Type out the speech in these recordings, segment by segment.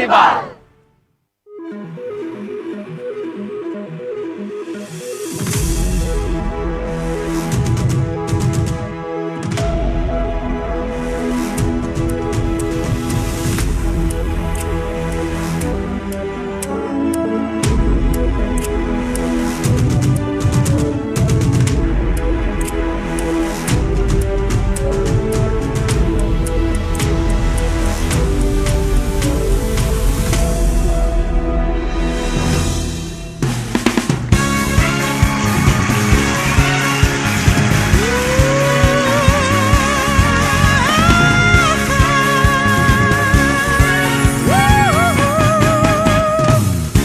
Festival!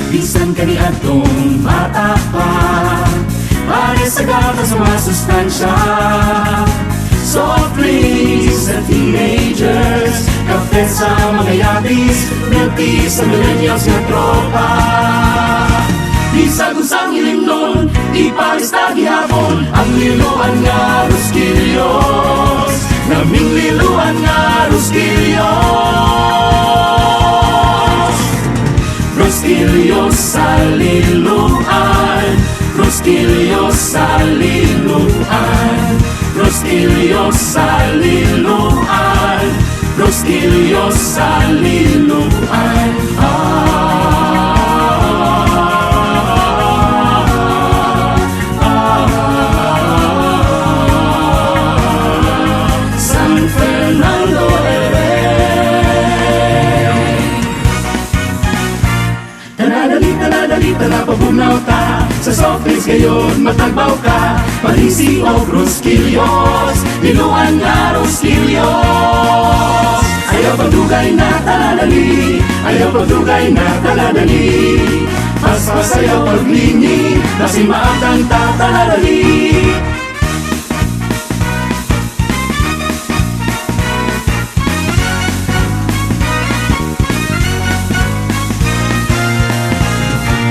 Bisan kaniadtong bata pa, pare sa gatas mga sustansya. Soft drinks sa teenagers, kape sa mga yabis, milk tea sa millennials nga tropa. Bisag unsang ilimnon, ipares ta gihapon ang Liloan nga Rosquillos. Naming Liloan nga Rosquillos. Rosquillos sa Liloan, Rosquillos sa Liloan, Rosquillos sa Liloan, Rosquillos sa Liloan. Ah, ah, ah, San Fernando El Rey. Tanadali, tanadali, tanapabugnaw ta. Sa soft drinks ngayon, matagbaw ka. Parisi o Rosquillos, Liloan nga Rosquillos. Ayaw pagdugay na tanadali, ayaw pagdugay na tanadali. Paspas ayaw paglingi, nasi maatang ta tanadali.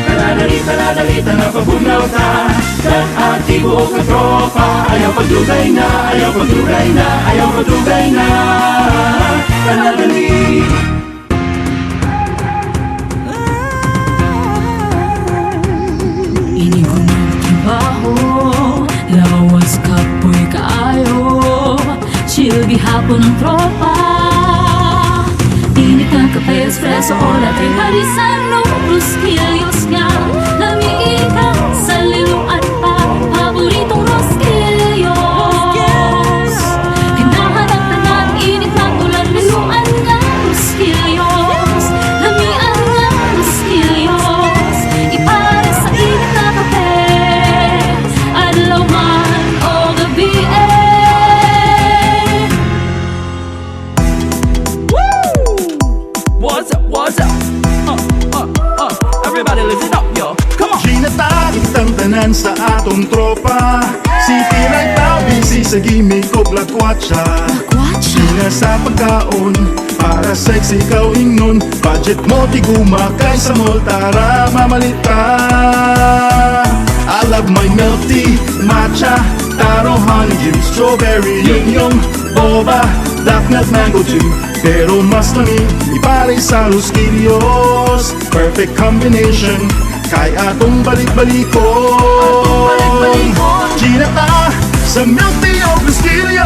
Tanadali, tanadali, tanapabugnaw ta. Dan ati buok na tropa. Ayaw pagdugay na, ayaw pagdugay na, ayaw pagdugay na. Tanadali. Inig trabaho, lawas kapoy kaayo. Chill gihapon ang tropa. Init ang kape, espresso o latte. Harisan no Rosquillos nga. Lamiika sa Liloan pa. Paboritong Rosquillos. Ganahan ang tanan, init ang ulan. Liloan nga Rosquillos. Lamian nga Rosquillos. Ipare sa init na kape, adlaw man o gabi eh. What's up? What's up? Everybody listen up, yo. Come on. Ginatagit ang tanan sa atong tropa. City right now, busy sa gimmick og lakwatsa. Gina sa pagkaon, para sexy ikaw ingnon. Budget mo tiguma kay sa mall, tara mamalita. I love my milk tea, matcha, taro, honeydew, strawberry, yun yung boba, dark milk, mango too. Pero mas lami, ipare sa Rosquillos. Perfect combination, kay atong balik-balikon. Ginata sa milk tea o Rosquillos.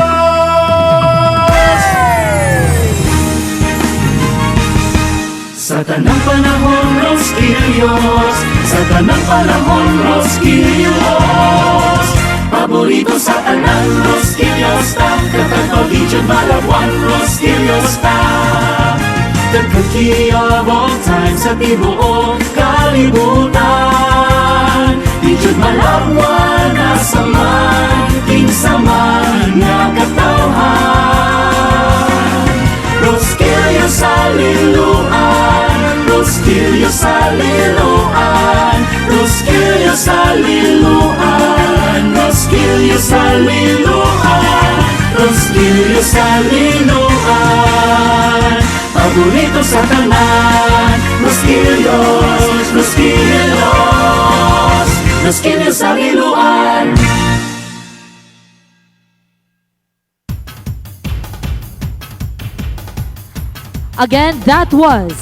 Sa tanang panahon, Rosquillos. Sa tanang panahon, Rosquillos. Paborito sa tanan, Rosquillos ta. Katagbaw di jud Malabwan, Rosquillos ta. The cookie of all time sa tibuok kalibutan. Di jud Malabwan asa man, kinsa man nga katawhan. Rosquillos sa Liloan, Rosquillos sa Liloan, Rosquillos sa Liloan, Rosquillos sa Liloan, Rosquillos sa Liloan. Paborito sa tanan, Rosquillos, Rosquillos, Rosquillos sa Liloan. Again, that was